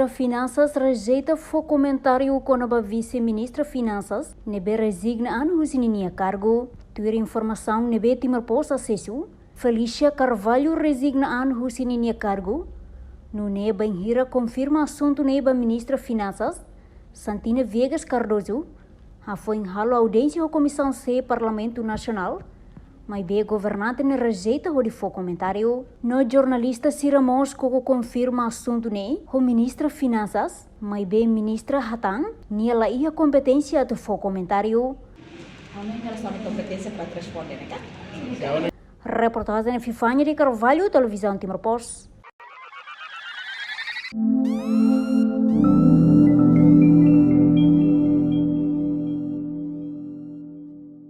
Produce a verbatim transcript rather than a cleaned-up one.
Finansas rejeita fó komentáriu kona-ba Vise-Ministra Finansas ne'ebé rezigna an husi ninia kargu. Tuir informasaun ne'ebé Timor Post asesu, Felícia Carvalho rezigna an husi ninia kargu. Nune'e bainhira konfirma asuntu ne'e ba Ministra Finansas, Santina Viegas Cardoso, hafoin halo audiénsia ho Komisaun C Parlamentu Nasionál, maibé governante ne'e rejeita hodi fó komentáriu. No jornalista sira mós koko konfirma asuntu ne'e ho Ministra Finansas, maibé Ministra hatán nia la iha kompeténsia atu fó komentáriu. Ha'u la iha kompeténsia para responde, ne'e ka? Reportajen Fifania de Carvalho, Televizaun Timor Post.